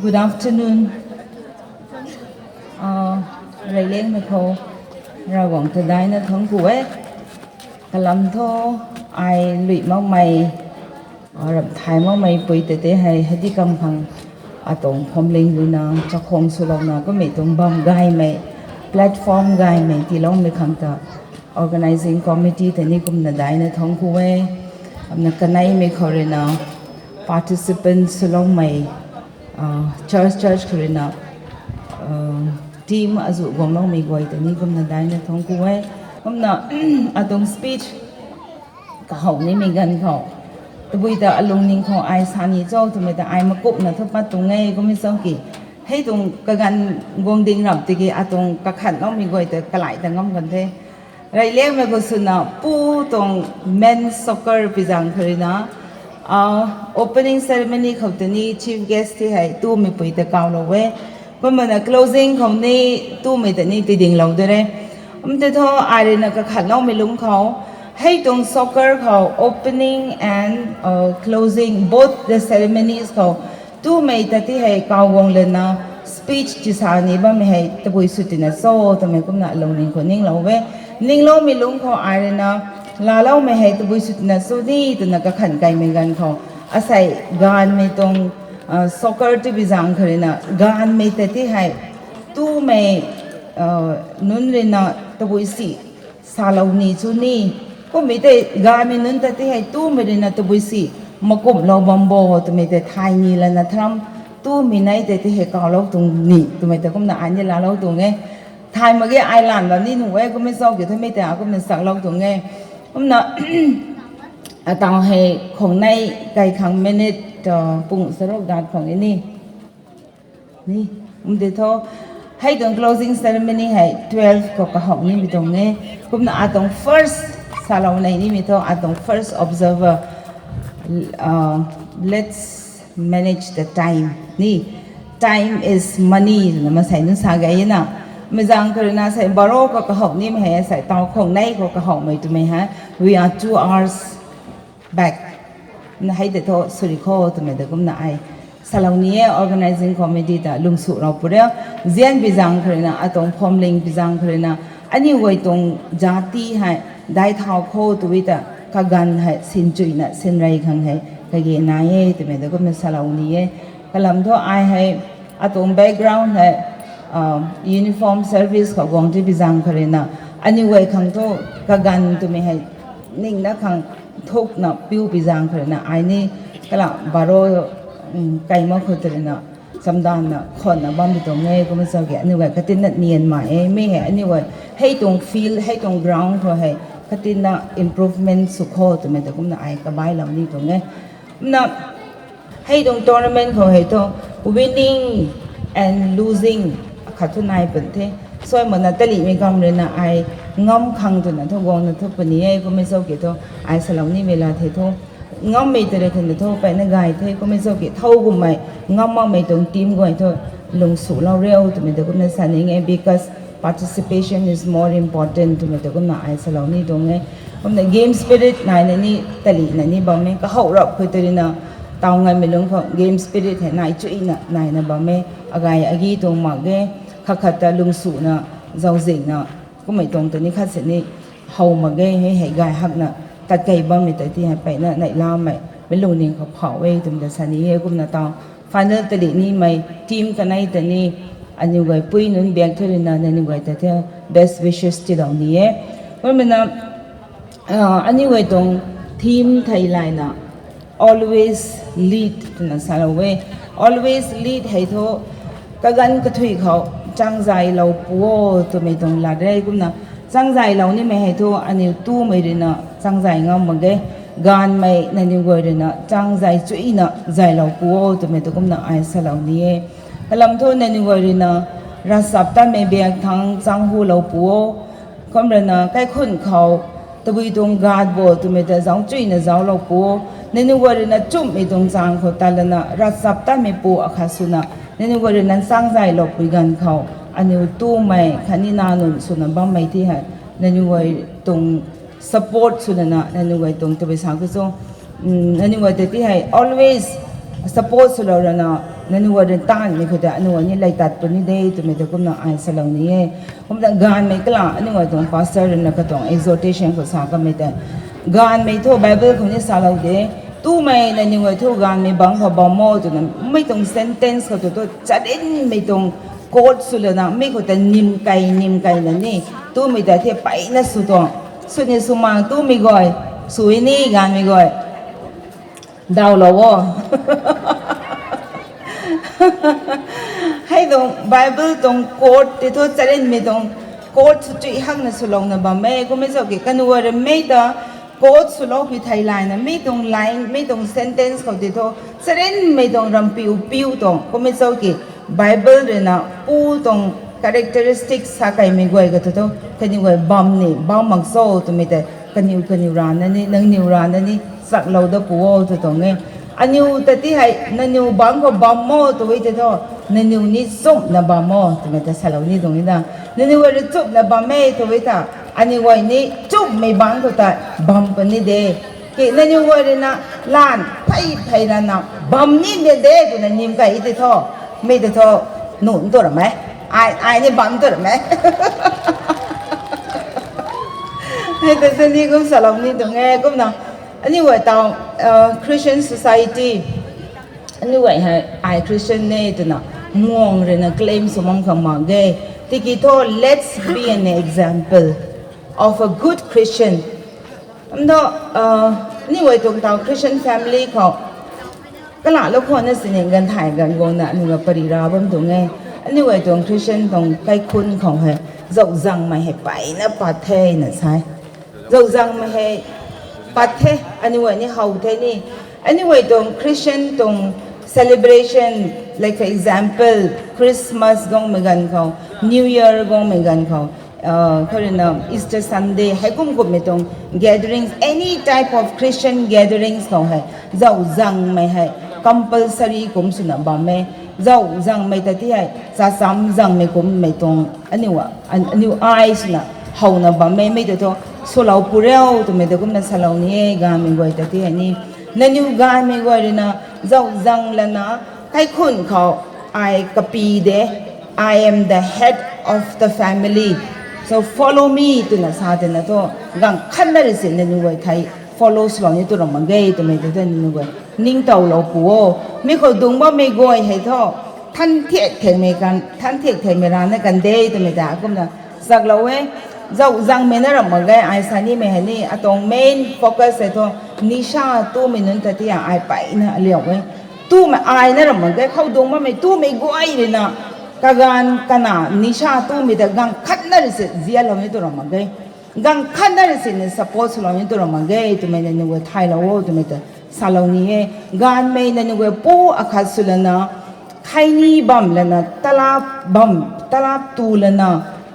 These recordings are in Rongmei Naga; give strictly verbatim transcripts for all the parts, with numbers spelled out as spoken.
Good afternoon. Reylengmei khou Ravguangc ta daina thuanc ku e. Kalam thu ai lui makmei, ramh thay makmei pui tei tei hei hei di kam khang atuang phuamling ruina chakhwang swlouna kummei tuang bam gaymei, platform gaymei tiiloumei khang ta organizing committee tei ni kumna daina thuanc ku e. Kumna kaneimei khou ruina participant swloumei, church church khou ruina team azuh guangloumei guay tei ni kumna daina thuanc ku e. Kumna atuang speech kahouh nimei ganv khou tabui ta alungning khou ai sa ni cho twmei ta ai makupna thu pat tuang e kummei cho ki. Hei tuang kaganv guang ding rap tiki atuang kakhanloumei guay ta kalai ta ngam kan the. Reylengmei khou swna pu tuang men soccer pi zaeng khou ruina opening ceremony khou tei ni chief guest tei hei tumeipui ta kawlou e. Kumna closing khou ni tumei tei ni tidinglou de re. Kum tei thu ai ruina kakhanloumei lungc khou hei tuang soccer khou opening and closing both the ceremonies khou tumei ta tei hei kaw guang lana speech tisa ni bammei hei tabui sw tina cho twmei kumna alungning khou ninglou e. Ningloumei lungc khou ai ruina laaloumei hei tabui sw tina cho ni twna kakhan kaimei ganv khou asei gaanvmei tuang soccer tei pi zaeng khou ruina gaanvmei ta tei hei tumei nunc ruina tabui si salou ni cho ni. Kummei tei gaanvmei nunc ta tei hei tumei ruina tabui si makumlou bam bo twmei tei thay ni lana tharam tumei nei tei tei hei kawlou tuang ni twmei ta kumna ai ni laalou tuang e. Thay mak ge ai lan bam ni nuh e kummei cho ki thumei tei a kumna saklou tuang e. Kumna ataw hei khwang nei kai khang minute pung charuk dat khwang e ni. Ni, kum tei thu hei tuang closing ceremony hei twelve khou kahouh nimei tuang e. Kumna atuang first salou nei nimei thu atuang first observer, let's manage the time ni. Time is money twna masei nunc sa gay na. Mei zaeng khou ruina sei baro khou kahouh nimei hei sei taw khwang nei khou kahouhmei twmei hei we are two hours back. Na hei tei thu suri kho twmei ta kumna ai salou ni e. Organizing committee ta lungsuh rou pu re. Zian pi zaeng khou ruina atuang phuamling pi zaeng khou ruina aniu guay tuang jati hei dai thau kho tw ta kaganv hei sinchuina sinrei khang hei kage nai e twmei ta kumna salou ni e. Kalam thu ai hei atuang background hei uniform service khou guang ti pi zaeng khou ruina aniu guay khang thu kaganv twmei hei ningna khang thukna piu pi zaeng khou ruina ai ni kala baro kai mak khou tei ruina chamdanna khwanna bam pi tuang e. Kumna cho ki aniu guay katinna nian mai e mei hei aniu guay hei tuang field hei tuang ground khou hei katinna improvement sw kho twmei ta kumna ai kabailou ni tuang e. Kumna hei tuang tournament khou hei thu winning and losing akhat thu nai pun the. Sui makna talihmei kam ruina ai ngam khang twna thu guangna thu puni e. Kumna cho ki thu ai salou nimei la the thu ngammei tei rui khang thu peyna gay the. Kumna cho ki thow gummei ngam makmei tuang team guay thu lungsuhlou riu twmei ta kumna sa ning e, because participation is more important twmei ta kumna ai salou ni tuang e. Kumna game spirit naina ni talihna ni bam e, kahouh rap khou tei ruina taw ngaimei lungc khou game spirit hei nai chuina naina bam e. Agay agi tuang mak ge, khat khat ta lungsuhna zauzihna kummei tuang ta ni khat sini how mak ge. Hei hei gay hakna tatkei bammei ta ti hei peyna neihlamei mei lungning khou phauh e twmei ta sa ni e. Kumna taw final talih nimei team kanei ta ni aniu guay pui nunc biak thu ruina naniu guay ta the best wishes tilou ni e. Kumna aniu guay tuang theme thei layna always lead twna salou e. Always lead hei thu kaganv kathui khou changzaylou pu o twmei tuang lat re. Kumna changzaylou nimei hei thu aniu tumei ruina changzay ngam mak ge, gaanvmei naniu guay ruina changzay chuina zaylou pu o twmei ta kumna ai salou ni e. Kalam thu naniu guay ruina ravchaptatmei biak thangc chang hulou pu o. Kum ruina kaikhun khou tabui tuang gat bo twmei ta zauc chuina zauclou pu o. Naniu guay ruina chumhmei tuang chang khou tat lana ravchaptatmei pu akhat swna naniu guay ruina changzayloupui ganv khou aniu tumei khatni nac nunc swna bammei ti hei naniu guay tuang support swlana naniu guay tuang tabui sa khou cho naniu guay ta ti hei always support swlou rana Nangniw guay rui taanvmei khou ta aniu guay ni lei tat puni de twmei ta kumna ai salou ni e. Kumna gaanvmei kala aniu guay tuang pastor rui na katuang exhortation khou sa kamei ta, gaanvmei thu Bible khou ni salou de. Tumei nangniw guay thu gaanvmei bangc khou bam o twna mei tuang sentence khou tu thu charinmei tuang quote sw lana mi khou ta nim kei nim kei na ni, tumei ta the peyna sw tuang, sw ni sw mang tumei guay, sw e ni gaanvmei guay. Dawlou o. Hei tuang Bible tuang quote tei thu charinmei tuang quote sw chui hakna swlouna bam e. Kummei zauc ki kaniw guay rui mei ta quote swlou pi thei layna mi tuang line, mi tuang sentence khou tei thu charinmei tuang rampiu piu tuang. Kummei zauc ki Bible rui na pu tuang characteristic sa kaimei guay ka tu thu kaniw guay bam ni bam mak cho twmei tei kaniw kaniw rana ni, nangniw rana ni chaklou da pu o tw tuang e. Aniu ta ti hei nangniw bangc khou bam o tw e tei thu, nangniw ni chumhna bam o twmei ta salou ni tuang e na. Nangniw guay rui chumhna bam e tw e ta, aniu guay ni chumhmei bangc khou ta bam puni de. Ki nangniw guay rui na lan phey phey rana bam ni de de twna nim kei tei thu, mei tei thu, nunc tu ram e. Ai, ai ni bam tu ram e. Hei ta sini kum salou ni tuang e, kumna. Aniu guay taw, uh, Christian society. Aniu guay hei, ai Christian ne twna, muang rui na claim sw mang khang mak ge. Tiki thu, let's be an example of a good Christian. Am thu, uh, aniu guay tuang taw Christian family khou, kala lou khou na sini ganv thay ganv guangna aniu guay pari ra bam tuang e. Aniu guay tuang Christian tuang kaikhunc khou hei, zauczangmei hei peyna pat the na sa e. Zauczangmei hei pat the, aniu guay ni how the ni. Aniu guay tuang Christian tuang celebration, like for example, Christmas guangmei ganv khou, New Year guangmei ganv khou, uh, khou rui na Easter Sunday, heikum kummei tuang gatherings, any type of Christian gatherings khou hei, zauczangmei hei compulsory kum swna bam e. Zauczangmei ta ti hei, chacham zangmei kummei tuang aniu, an-, aniu ai swna howna bam e, mei ta thu, swlou pu riu twmei ta kumna salou ni e, gaanvmei guay ta ti hei ni. Nangniw gaanvmei guay rui na, zauczang lana, kaikhunc khou, ai kapi de, I am the head of the family. So follow me twna sa tei na thu, gaanv khatna rui si nangniw guay thei follow swlou ni tu ram mak ge twmei tei thu nangniw guay ningtowlou pu o. Mi khou dungc bammei guay hei thu, than thiak thekmei kan, than thiak thekmei rana kan de twmei ta kumna chaklou e. Zauczangmei na ram mak ge, ai sa nimei hei ni, atuang main focus hei thu, nisha tumei nunc ta ti a ai peyna aliau e. Tumei ai na ram mak ge, khou dungc bammei tumei guay rui na, kaganv kana nisha tumei ta gaanv khatna rui si zialou ni tu ram mak ge. Gaanv khatna rui sini support swlou ni tu ram mak ge twmei nangniw guay thaylou o twmei ta salou ni e. Gaanvmei nangniw guay pu akhat sw lana, khaini bam lana, talap bam, talap tu lana,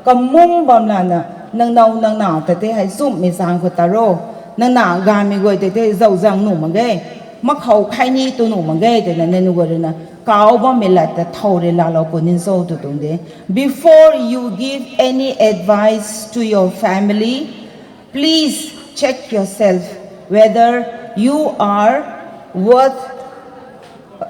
kamung bam lana, nang now nang na ta tei hei chumhmei zaeng khou ta ro. Nang na gaanvmei guay tei tei zauczang nuh mak ge. Makhou khaini tu nuh mak ge twna nangniw guay rui na, kau bammei lat ta thow rui laalou puni cho tw tuang de. Before you give any advice to your family, please check yourself whether you are worth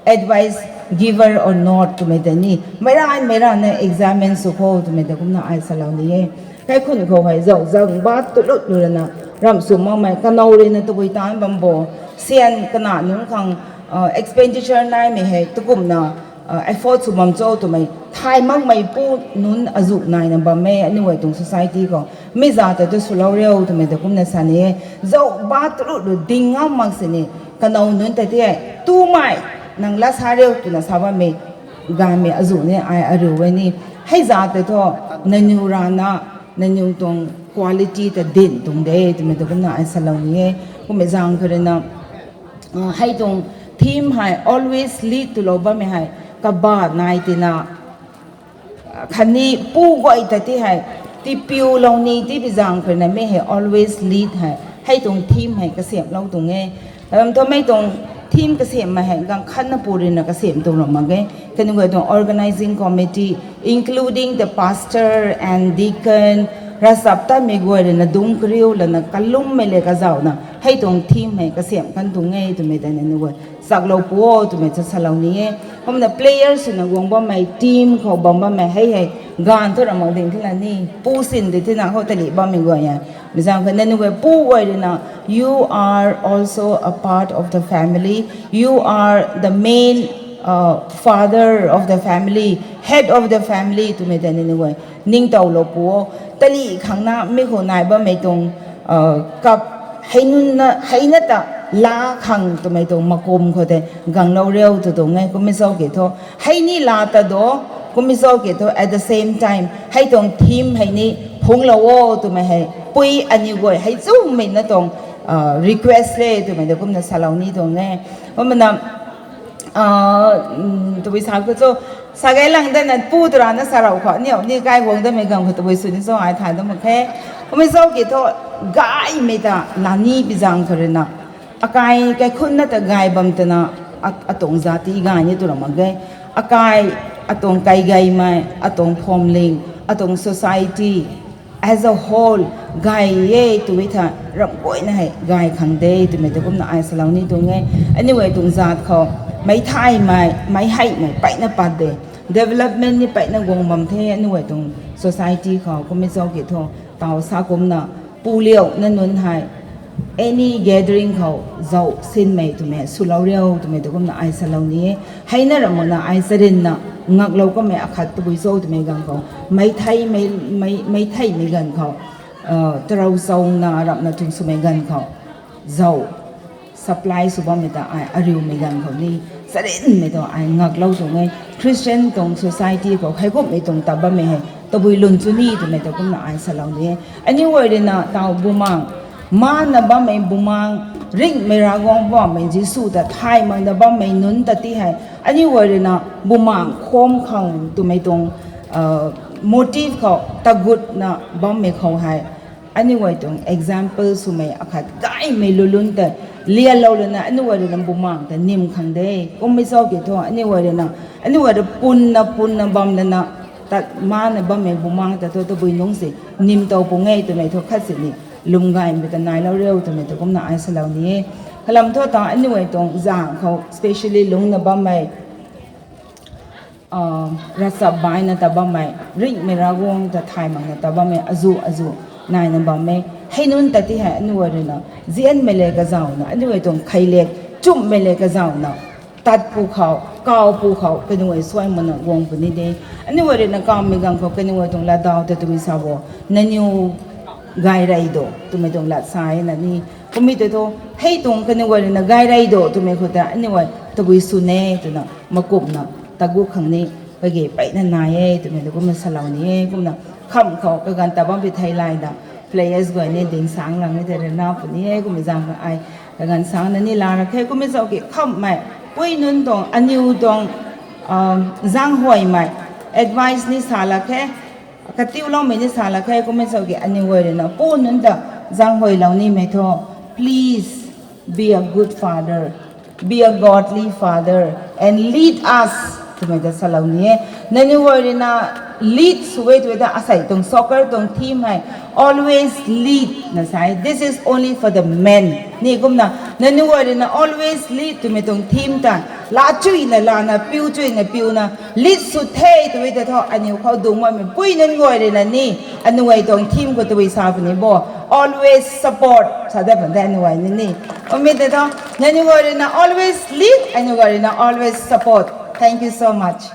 advice giver or not twmei ta ni. Meic ranmei rana examine sw kho twmei ta kumna ai salou ni e. Kaikhunc khou hei zauczang ba tu lut lu rana, ramh sw makmei kanow rui na tabui taanc bam bo. Syan kana nunc khang, uh, expenditure naimei hei tukumna, uh, afford sw bam cho twmei thay makmei pu nunc azuh naina bam e, aniu guay tuang society khou. Mi za ta tu swlou riu twmei ta kumna sa ni e. Zauc ba tu lut lu ding ngam mak sini, kanow nunc ta ti e, tumei, nang lat sa riu twna sa bammei, gaanvmei azuh ni ai ariu e ni. Hei za tei thu, nangniw rana, nangniw tuang quality ta din tuang de twmei ta kumna ai salou ni e. Kummei zaeng khou rui na, uh, hei tuang theme hei always lead twlou bammei hei, kaba nai tina, khatni pu guay ta ti hei, tipiulou ni tibi zaeng khou rui na mi hei always lead hei, hei tuang theme hei kasiamhlou tuang e. Ram thu mei tuang theme kasiammei hei gaanv khatna pu rui na kasiam tuang ram mak ge. Kaniw guay tuang organizing committee, including the pastor and deacon, ravchaptatmei guay rui na dungc kariu lana kalummei le kazauhna hei tuang theme hei kasiam kan tuang e twmei ta nangniw guay zaklou pu o twmei ta salou ni e. Kumna player swna guang bammei, team khou bam bammei hei hei, gaanv thu ramh mak ding thina ni, pu sin de thina khou tali bammei guay e. Mi zaeng khou nangniw guay pu guay ruina, you are also a part of the family, you are the main, uh, father of the family, head of the family twmei ta nangniw guay ningtowlou pu o. Tali khangna mi khou nai bammei tuang, uh, kap hei nunc na, hei na ta laa khang twmei tuang makum khou tei ganglou riu tw tuang e. Kummei zauc ki thu, hei ni laa ta do, kummei zauc ki thu, at the same time hei tuang theme hei ni phunglou o twmei hei pui aniw guay hei zumei na tuang, uh, request le twmei ta kumna salou ni tuang e. Kumna, uh, tabui sa khou cho, sa gay lang dana pu twrana sa rau khou aniu ni kai guang damei ganv khou tabui sw ni cho ai thay dam mak khe. Kummei zauc ki thu, gaymei ta laa ni pi zaeng khou ruina, akai kaikhunc na ta gay bam twna, a, atuang zat ti gay ni tw ra mak ge. Akai, atuang kaigaymei, atuang phuamling, atuang society as a whole gay e tw e tha, ramh guayna hei gay khang de twmei ta kumna ai salou ni tuang e. Aniu guay tuang zat khou meic thaymei, meic heimei peyna pat de, development ni peyna guang bam the aniu guay tuang society khou. Kummei zauc ki thu, taw sa kumna, pu liu na nunc hei any gathering khou zauc sinmei twmei swlou riu twmei ta kumna ai salou ni e. Hei na ramh makna ai charynna ngaklou kamei akhat tabui cho twmei ganv khou, meic theimei, meic, meic theimei ganv khou, uh, tarou chauna ramhna tuang swmei ganv khou zauc supply sw bammei ta ai ariumei ganv khou ni, charynmei tuang ai ngaklou tuang e. Christian tuang society khou heikumhmei tuang ta bammei hei tabui lun chu ni twmei ta kumna ai salou ni e. Aniu guay ruina taw bumaeng, maana bammei bumaeng, ringhmei Ravguangc bammei Jisu ta thay makna bammei nunc ta ti hei, aniu guay ruina bumaeng kham khang twmei tuang, uh, motive khou tagutna bammei khou hei, aniu guay tuang example swmei akhat gaymei lulun ta lialou lana aniu guay ruina bumaeng ta nim khang de. Kummei zauc ki thu aniu guay ruina, aniu guay rui punna punna bam lana, tat maana bammei bumaeng ta thu tabui nungc si nimtow pung e twmei thu khat sini lwm gaymei ta nailou riu twmei ta kumna ai salou ni e. Kalam thu ta aniu guay tuang zaeng khou specially lungcna bammei, uh, ravchapbaina ta bammei, ringhmei Ravguangc ta thay makna ta bammei azuh azuh naina bam e. Hei nunc ta ti hei aniu guay ruina zianmei le kazauhna, aniu guay tuang kheiliak chumhmei le kazauhna, tat pu khou, kaw pu khou kaniw guay suai makna guang puni de. Aniu guay ruina kawmei ganv khou kaniw guay tuang latdaw ta twmei sa bo, nangniw gay rey do twmei tuang lat sa e na ni. Kummei tei thu, hei tuang kaniw guay ruina gay rey do twmei khou ta aniu guay tabui sw ne twna makumna tagut khang ni kage peyna nai e twmei ta kumna salou ni e. Kumna khamh khou kaganv ta bam pi thei layna, players guay ni dingsang lang ni tei rana puni e. Kummei zaeng ai kaganv sangna ni la ra khe. Kummei zauc ki khamhmei, pui nunc tuang, aniw tuang, um, zaenghuaymei advice ni sa la khe, katiuloumei ni sa la khe. Kummei zauc ki aniu guay ruina pu nunc ta zaenghuaylou nimei thu, please be a good father, be a godly father and lead us twmei ta salou ni e. Nangniw guay ruina lead sw e tw e ta asei tuang soccer tuang theme hei, always lead na sa e. This is only for the men ni. Kumna nangniw guay ruina always lead twmei tuang theme ta laa chuyna laana, piu chuyna piuna lead sw the tw e ta thu aniu khou dungc bammei pui nunc guay ruina ni, aniu guay tuang theme khou tabui sa puni bo, always support sa dat pan the aniu guay ni ni. Kummei tei thu, nangniw guay ruina always lead, aniu guay ruina always support. Thank you so much.